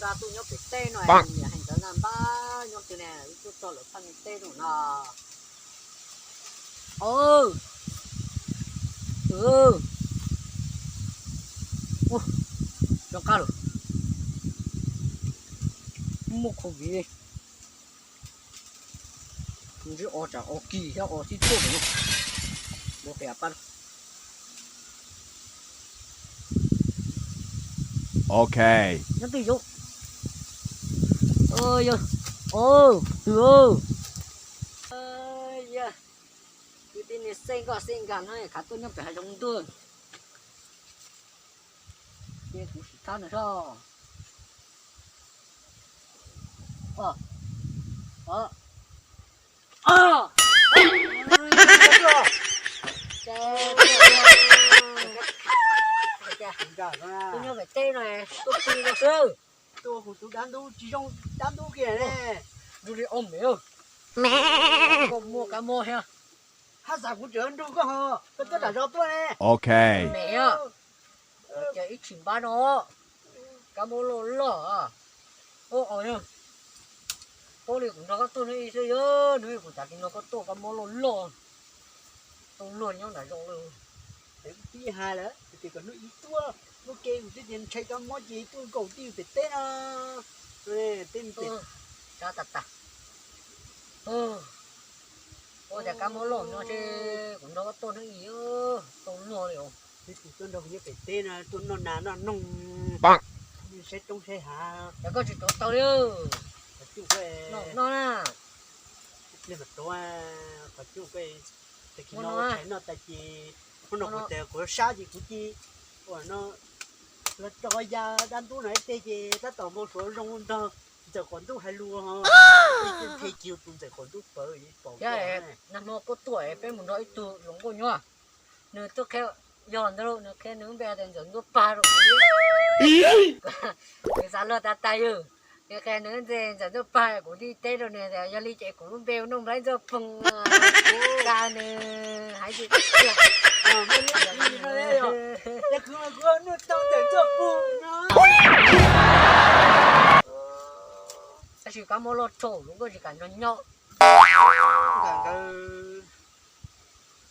Tuaj nyob pem teb no, niam hais ntawd na, npab nyob twg ne, wb tuaj txog lawv phaj me teb no no. Zoo qab lawm, muaj covid, ntsib o tsam o kis thiab o tib tuaj no. Ua qia pab. Ok. Nyob twj yoov. Yog, twg? Yog kwv tij niag xej nkoj xej nkag no khav tuaj nyob pem hav zoov ntuag. Ces kuv sim thab nws soj. Tuaj nyob pem teb no, tuaj pw no xwb. Tuaj hu tus dab ntub tsis zoo, dab ntub kiag ne. Nrug li ob mev, koj muaj kab mob thiab. Hab xav kuv tseem nrug koj ho, koj tuaj nram zos tuaj ne. Ok. Mev, ces ib tsis npab no, kab mob loj loj. Paub li kuv nrog koj tuaj hnub ib xwb, yog hnub ib kuv xav tsis nrog koj tuaj, kab mob loj loj, tau luag nyob nram zos lawm. Tib hais lawm tias kom hnub ib tuaj, hnub ke kuv twb tias ntshai kab mob ces tuaj nkaum tij pem teb no. Teb, sab tas tas. Ua cas kab mob loj no ces kuv nrog koj tuaj hnub ib, tau luag li os. Twb tsis tuaj nrog kuv nyob pem teb no, tuaj noj nas noj noog, saib roob saib hav. Ces koj tsis tuav taws li. Qhov cub, no na, pliag mas tuav, qhov cub, tag kis no ua tshais noj tas ces hnub no kuv tias kuv sab ces kuv cia ua no, los tso ya dab ntub no ib teg ces tab tom npau suav zoo nrog ntxawm qaum ntuj hais lus ho. Nthe kiag tus ntxawm qaum ntuj pawv pom. Nag hmo koj tuaj peb mus nrog ib tug hluas nkauj nyob, nws twb qhia, yog ntag lauj, nws qhia nws lub npe tias Ntxawm Ntsuab Pag rau kuv. Nws xav luag tas tas yog, nws qhia nws ntse Ntxawm Ntsuab Pag, kuv thiaj teb rau nws tias yog li ces kuv lub npe hu Nuj Nplaib Ntxuaj Poog. Cas nws hais tias, Nuj Nplaib Ntxuaj Poog no. Tab sis kab mob loj tshauv, lub nkauj tsis kam nrog nyob. Nkawd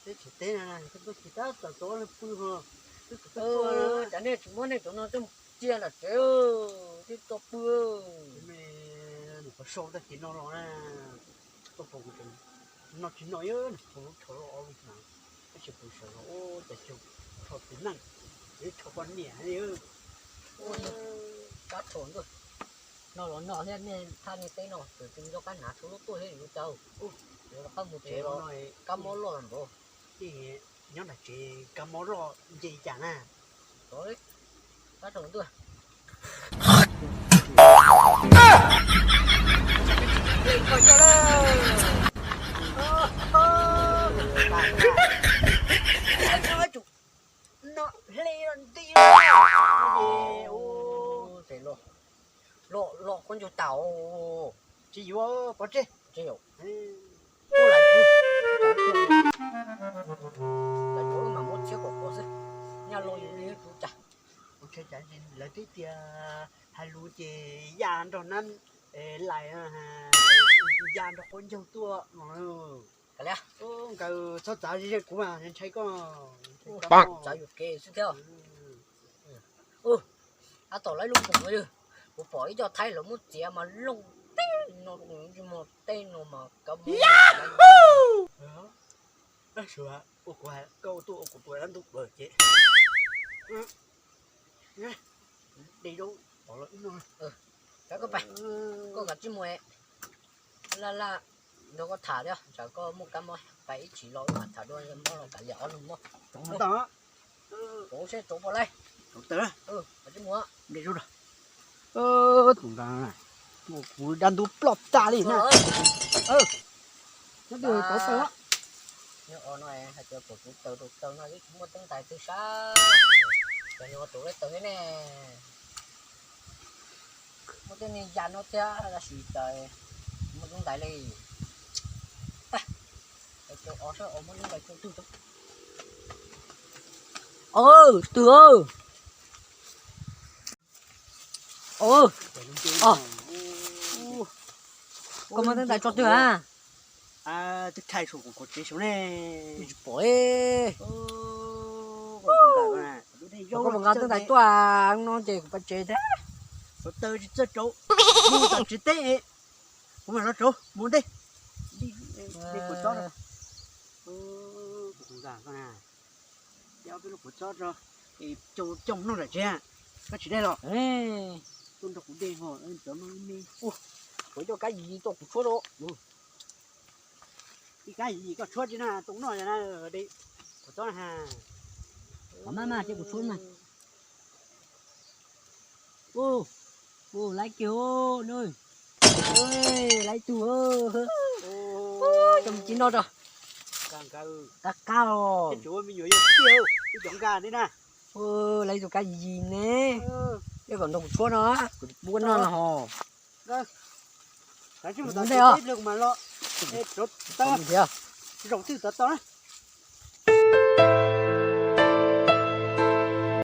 teb tsis teb na, tuaj tsis tab tom tau leej pw ho. Twb tsis tuaj, cov nej tsis muab nej cov no coj mus cia nram tsev, twb tau pw. Nws qhov sau tag kis no los na, koj pom kuv tseem noj tsis noj, nws qhov lub rho los ob lub na, tab sis kuv sawv los ua cas xyov rho tus neeg, rho poj niam li. Kab tshauv ntuj, no los no thiab, nej thaj nej teb no tseem tsis nco qab hnav tsho lub tuaj thiab yuav cas. Yuav rov qab mus tsev los kab mob loj npaum. Nyob nram tsev kab mob loj nce cas na. Kab tshauv ntuj. No hle nti. Los, los khaub ncaug tas. Tsis yuav pov tseg. Tsis yuav. Lam yuav wb mam muab tshiab kom qhuav xwb. Nyaj loj yus li wb tsuv cas. Lawv twb tias hais lus ces ya nrog nab lais, ya nrog khaub ncaug tuaj no. Nkawd txhob txav ze kuv mas ntshai koj. Txav yus kev xwb thiab. Tab tom lawv lub poom no, kuv pom ib co thaib lawv muab txiav mas looj teb no, tsis muaj tej no mas kav. Ua kuv, koj tuaj ua kuv tus dab ntub plaws ces. De zaub pom los wb noj. Koj, koj kav tsij mus, laj laj nrog koj tham thiab, tsam koj muaj kab mob pais ib chim los wb mam tham dua, mob los kav liam ob lub mob. Rauv seb rauv puas laib. Kav tsij mus. De zaub rau. Tus nqa, kuv dab ntub ploj tas li na. Nyob twg rauv taws. Nyob no hais tias kom kuv taws rau taws no ib tsis muaj teeb ntais twg sab. Cov no rauv lawm taws ne. Muaj tej niag yas no thiab tab sis cas muaj teeb ntais li. Cov os saib os muaj teeb ntais tsuj twg. Twg? Koj muab teeb tais tso twg a? Twb thaij saum kuv qhov tsev saum ne. Twb tsis pom. Koj mus nqa teeb tais tuaj no ces kuv pais tsev thiab. Xov taw tsis txawj rauv, mus tom tsev teb, kuv mam los rauv mus ntej. Dej kuv txob, kuv nqa koj na, ob peb lub kuv txob tso, coj mus noj nram tsev. Koj tsis dej los? Tuaj nrog kuv dej ho, cov no me. Kuv coj kab yim tuaj kuv tshuab rau. Ib kab yim koj tshuab tsis na, tus noj na, de kuv txob na. Qhov maj maj ces kuv tshuab na. Ua, ua laiv kiag, laiv tug, coj mus ci noj tso. Qab qab os. Laiv tus kab yim yim ne, coj kom nrog kuv tshuab no, kuv pub koj noj no ho. Mus ntej os. Zaum twg tod tau na.